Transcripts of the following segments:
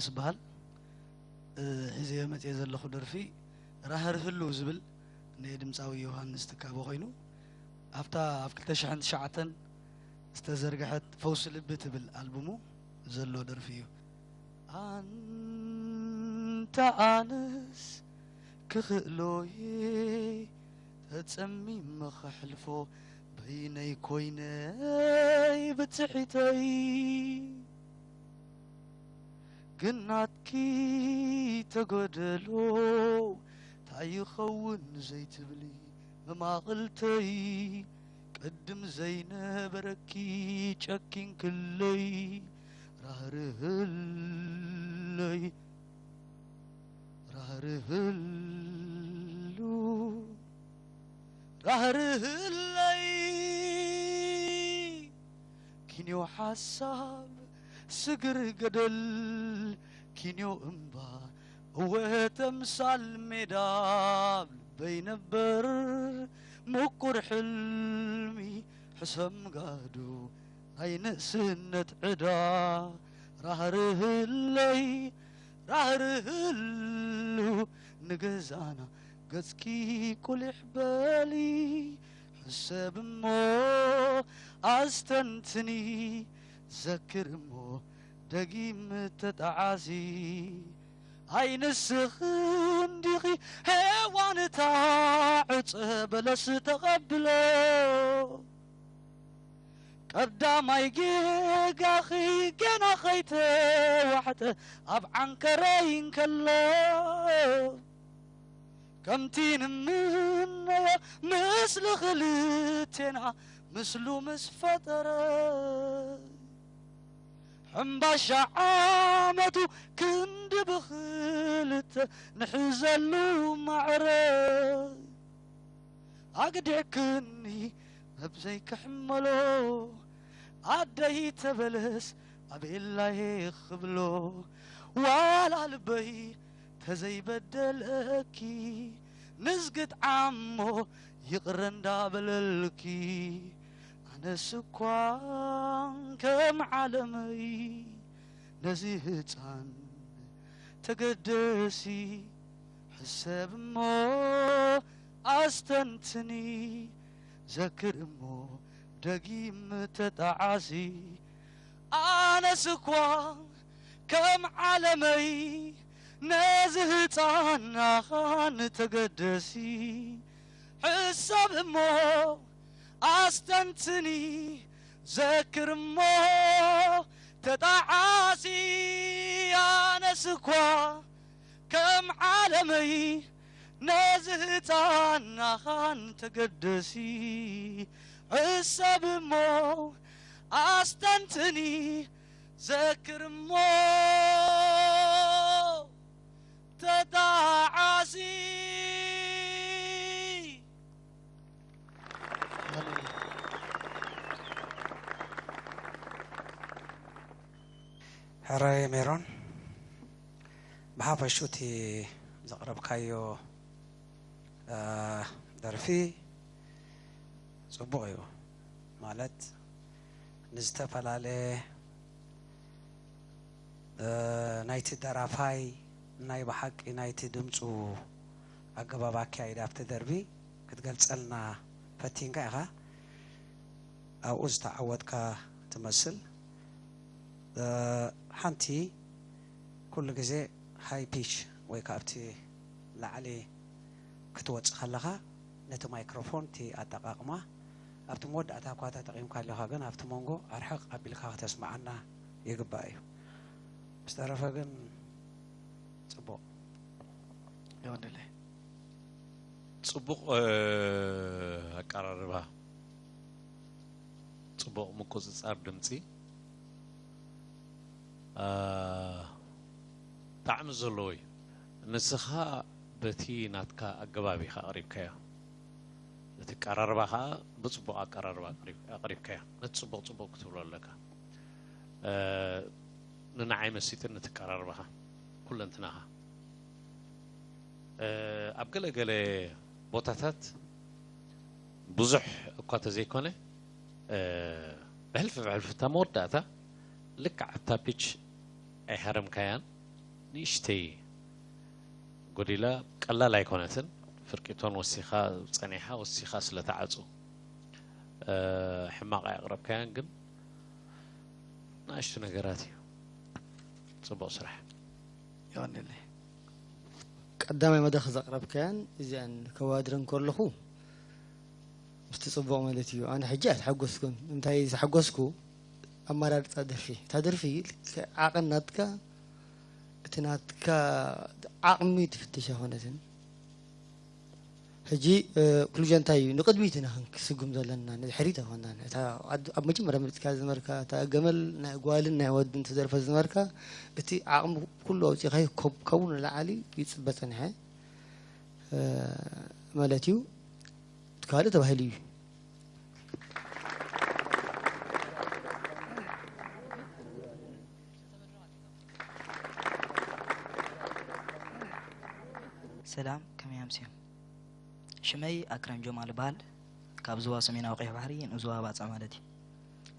ዝበሃል፣ እ፣ ሒዘዮ መፅየ ዘለኹ ደርፊ ራህርህሉ ዝብል ናይ ድምፃዊ ዮሃንስ ትካቦ ኮይኑ፣ ኣብታ ኣብ ክልተ ሽሕን ትሽዓተን ዝተዘርግሐት ፈውሲ ልቢ ትብል ኣልቡሙ ዘሎ ደርፊ እዩ። ኣንታ ኣነስ ክኽእሎየ ተጸሚመ ከሕልፎ በይነይ ኮይነይ ብጽሒተይ፣ ግን ናትኪ ተጎደሎ ታይ ይኸውን ዘይትብሊ መማቕልተይ፣ ቅድም ዘይነበረኪ ጨኪንክለይ ራህርህለይ። ራህርህሉ ራህርህለይ፣ ኪንዮ ሓሳብ ስግር ገደል፣ ኪንዮ እምባ እወ ተምሳል ሜዳ፣ ኣብ ልበይ ነበር ምቁር ሕልሚ ሕሰም ጋዶ ናይ ንእስነት ዕዳ። ራህርህለይ ራህርህሉ ንገዛና ገጽኪ ቁሊሕ በሊ፣ ሕሰብ እሞ ኣስተንትኒ፣ ዘክር እሞ ደጊም ተጣዓሲ። ኣይ ንስኺ እንዲኺ ሄዋን እታ ዕፀ በለስ ተቐብሎ፣ ቀዳማይ ጌጋኺ ገና ኸይተዋሕጠ ኣብ ዓንከረይ እንከሎ፣ ከምቲ ንምነዮ ምስሊ ክልቴና ምስሉ ምስ ፈጠረ፣ ሕምባሻ ዓመቱ ክንዲ ብኽልተ ንሕዘሉ ማዕረ፣ ኣግዲዕክኒ መብዘይ ክሕመሎ፣ ኣደይ ተበለስ ኣቤላዬ ክብሎ፣ ዋላ ልበይ ተዘይበደለኪ፣ ንዝግት ዓሞ ይቕረ እንዳበለልኪ፣ ኣነስ እኳ ከም ዓለመይ ነዚ ህፃን ተገደሲ፣ ሕሰብ እሞ ኣስተንትኒ፣ ዘክር እሞ ደጊም ተጣዓሲ። ኣነስ እኳ ከም ዓለመይ ነዚ ህፃን ኣኻን ተገደሲ፣ ሕሰብ እሞ ኣስተንትኒ፣ ዘክር እሞ ተጣዓሲ። ኣነስ እኳ ከም ዓለመይ ነዚ ህፃን ኣኻን ተገደሲ፣ ሕሰብ እሞ ኣስተንትኒ፣ ዘክር እሞ ተጣዓሲ። ሕራይ ሜሮን፣ ብሓፈሹ እቲ ዘቕረብካዮ፣ እ፣ ደርፊ ጽቡቕ እዩ። ማለት ንዝተፈላለየ፣ እ፣ ናይቲ ደራፋይ ናይ ብሓቂ ናይቲ ድምጹ ኣገባብ ኣካይዳ ኣብቲ ደርፊ ክትገልጸልና ፈቲንካ ኢኻ። ኣብኡ ዝተዓወትካ ትመስል። እ፣ ሓንቲ ኩሉ ግዜ ሃይ ፒች ወይ ከዓ ኣብቲ ላዕሊ ክትወጽእ ከለኻ ነቲ ማይክሮፎን እቲ ኣጠቓቕማ ኣብቲ መወዳእታ እኳ ተጠቒምካ ኣለኻ፣ ግን ኣብቲ መንጎ ኣርሕቕ ኣቢልካ ከተስምዓና ይግባእ እዩ። ብዝተረፈ ግን ጽቡቕ። የቐንየለይ። ጽቡቕ፣ እ፣ ኣቀራርባ፣ ጽቡቕ ምቁጽጻር ድምጺ፣ እ፣ ጣዕሚ ዘለዎ እዩ። ንስኻ በቲ ናትካ ኣገባብ ኢኻ ኣቕሪብካዮ። እቲ ኣቀራርባ ኸኣ ብጽቡቕ ኣቀራርባ ኣቕሪብ-፣ ኣቕሪብካዮ። ነቲ ጽቡቕ ጽቡቕ ክትብሎ ኣለካ። እ፣ ንንዓይ መሲጥኒ እቲ ኣቀራርባኻ፣ ኩለንትናኻ። እ፣ ኣብ ገለ ገለ ቦታታት ብዙሕ እኳ ተዘይኮነ፣ እ፣ ብሕልፊ ብሕልፊ እታ መወዳእታ ልክዕ ኣብታ ፒች ኣይሃረምካያን። ንእሽተይ ጎዲላ፣ ቀላል ኣይኮነትን። ፍርቂቶን ወሲኻ ጸኒሓ፣ ወሲኻ ስለ ተዓጹ፣ እ፣ ሕማቕ ኣየቕረብካያን፣ ግን ንኣሽቱ ነገራት እዩ። ጽቡቕ ስራሕ። ይቐንለይ። ቀዳማይ መድረኽ ዘቕረብካያን እዚኣን ከዋድረን ከለኹ ምስቲ ጽቡቕ ማለት እዩ። ኣነ ሕጂ ኣይተሓጎስኩን። እንታይ ዝሓጎስኩ ኣመራርጻ ደርፊ። እታ ደርፊ ልክዕ ዓቐን ናትካ፣ እቲ ናትካ ዓቕሚ ትፍትሽ ኣይኮነትን። ሕጂ፣ እ፣ ኩሉ ግዜ እንታይ እዩ ንቕድሚት ኢና ክንስጉም ዘለና፣ ንድሕሪት ኣይኮናን። እታ ኣብ፣ ኣብ መጀመርያ መሪጽካ ዝነበርካ እታ ገመል ናይ ጓልን ናይ ወድን ተደርፈ ዝነበርካ፣ እቲ ዓቕሚ ኩሉ ኣውጺእካዮ፣ ካብ፣ ካብኡ ንላዕሊ ይጽበ ጸኒሐ፣ እ፣ ማለት እዩ። እቲ ካልእ ተባሂሉ እዩ። ሰላም፣ ከመይ ኣምስዮም? ሽመይ ኣክረም ጆማል እበሃል። ካብ ዞባ ሰሜናዊ ቀይሕ ባሕሪ ንኡስ ዞባ ባጽዕ ማለት እዩ።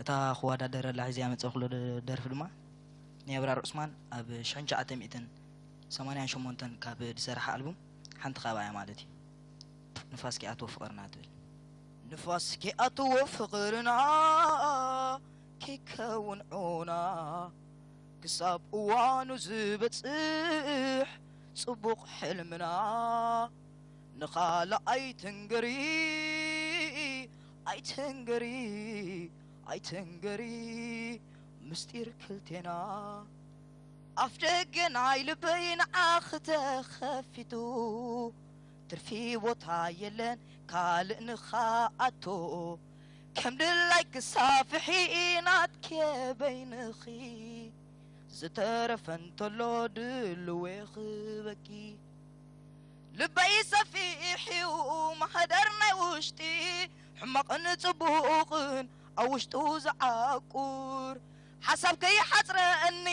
እታ ክወዳደረላ ሒዘያ መጸእኩሎ ደ-፣ ደርፊ ድማ ናይ ኣብራር ዑስማን ኣብ ሽሕን ትሽዓተ ሚእትን ሰማንያን ሸሞንተን ካብ ዝሰርሓ ኣልቡም ሓንቲ ካብኣ እያ ማለት እዩ። ንፋስ ከይኣትዎ ፍቕርና ትብል። ንፋስ ከይኣትዎ ፍቕርና ከይከውን ዑና፣ ክሳብ እዋኑ ዝበጽሕ ጽቡቕ ሕልምና፣ ንኻልእ ኣይትንገሪ፣ ኣይትንገሪ፣ ኣይትንገሪ፣ ምስጢር ክልቴና። ኣፍ ደገ ናይ ልበይ ንዓኺ ተኸፊቱ፣ ትርፊ ቦታ የለን ካልእ ንኻኣቶ፣ ከም ድላይኪ ሳፍሒ ናትኪ በይንኺ፣ ዝተረፈ እንተሎ ድልዌ ክበኪ። ልበይ ሰፊሕ እዩ ማህደር ናይ ውሽጢ፣ ሕማቕን ጽቡቕን ኣብ ውሽጡ ዝዓቁር፣ ሓሳብ ከይሓጽረኒ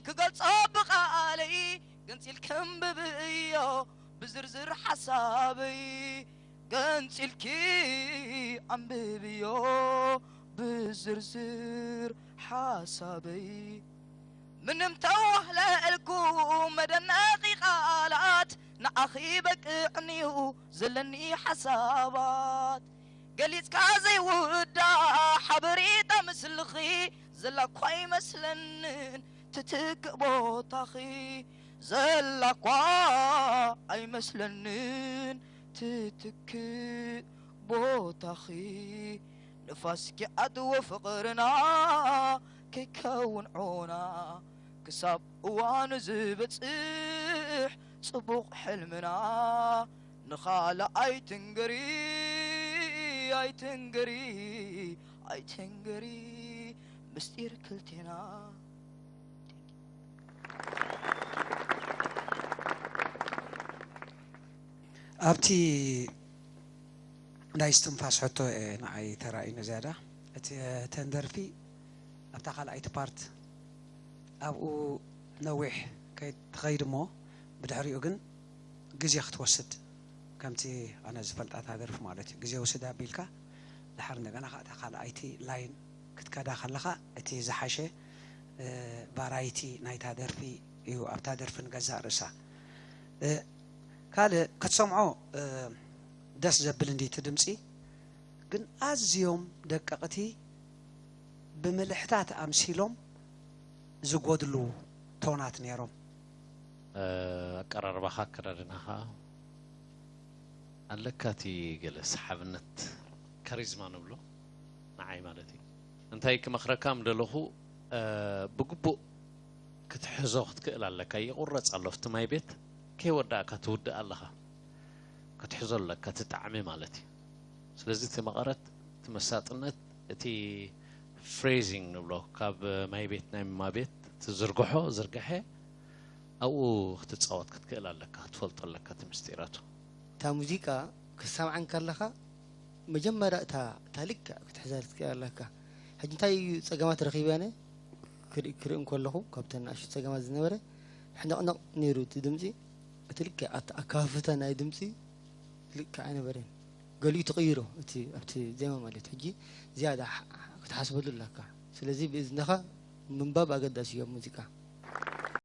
ክገልጾ ብቓለይ፣ ገንጺል ከንብብዮ ብዝርዝር ሓሳበይ፣ ገንጺልኪ ኣንብብዮ ብዝርዝር ሓሳበይ። ምንም ተዋህለልኩ መደነቒ ቃላት፣ ንዓኺ በቅዕንዩ ዘለኒ ሓሳባት፣ ገሊጽካ ዘይውዳእ ሓበሬታ ምስልኺ፣ ዘላ እኳ ኣይመስለንን ትትክእ ቦታኺ፣ ዘላ እኳ ኣይመስለንን ትትክእ ቦታኺ። ንፋስ ኪኣትዎ ፍቕርና ከይከውን ዑና፣ ክሳብ እዋኑ ዝበጽሕ ጽቡቕ ሕልምና፣ ንኻልእ ኣይትንገሪ፣ ኣይትንገሪ፣ ኣይትንገሪ፣ ምስጢር ክልቴና። ኣብቲ ናይ እስትንፋስ ሕቶ እየ ንዓይ ተራእዩኒ ዝያዳ። እቲ፣ እተን ደርፊ ኣብታ ካልኣይቲ ፓርት ኣብኡ ነዊሕ ከይትኸይድ እሞ ብድሕሪኡ ግን ግዜ ክትወስድ፣ ከምቲ ኣነ ዝፈልጣ እታ ደርፊ ማለት እዩ። ግዜ ውስድ ኣቢልካ ድሓር እንደገና ከኣ እታ ካልኣይቲ ላይን ክትከዳ ከለኻ እቲ ዝሓሸ፣ እ፣ ቫራይቲ ናይታ ደርፊ እዩ ኣብታ ደርፊ ንገዛእ ርእሳ። እ፣ ካልእ ክትሰምዖ፣ እ፣ ደስ ዘብል እንዲ እቲ ድምፂ፣ ግን ኣዝዮም ደቀቕቲ ብምልሕታት ኣምሲሎም ዝጎድሉ ቶናት ነይሮም። እ፣ ኣቀራርባኻ ኣከዳድናኻ ኣለካ እቲ ገለ ሰሓብነት ካሪዝማ ንብሎ ንዓይ ማለት እዩ። እንታይ ክመኽረካ ምደለኹ፣ እ፣ ብግቡእ ክትሕዞ ክትክእል ኣለካ። ይቑረጽ ኣሎ ኣብቲ ማይ ቤት፣ ከይወዳእካ ትውድእ ኣለኻ። ክትሕዞ ኣለካ እቲ ጣዕሚ ማለት እዩ። ስለዚ እቲ መቐረት፣ እቲ መሳጥነት፣ እቲ ፍሬዚንግ ንብሎ ካብ ማይ ቤት ናይ ምማ ቤት ትዝርግሖ ዝርግሐ ኣብኡ ክትጻወት ክትክእል ኣለካ፣ ክትፈልጦ ኣለካ እቲ ምስጢራቱ። እታ ሙዚቃ ክትሰምዓ እንከለኻ መጀመርያ እታ እታ ልክዕ ክትሕዛ ትክእል ኣለካ። ሕጂ እንታይ እዩ ጸገማት ረኺበ ኣነ ክርኢ ክርኢ እንከለኹ ካብተን ንኣሽቱ ጸገማት ዝነበረ ሕንቕንቕ ነይሩ እቲ ድምጺ። እቲ ልክዕ ኣት ኣከፋፍታ ናይ ድምጺ ልክዕ ኣይነበረን። ገሊኡ ትቕይሮ እቲ ኣብቲ ዜማ ማለት ሕጂ ዝያዳ ክትሓስበሉ ኣለካ። ስለዚ ብእዝንኻ ምንባብ ኣገዳሲ እዩ ኣብ ሙዚቃ።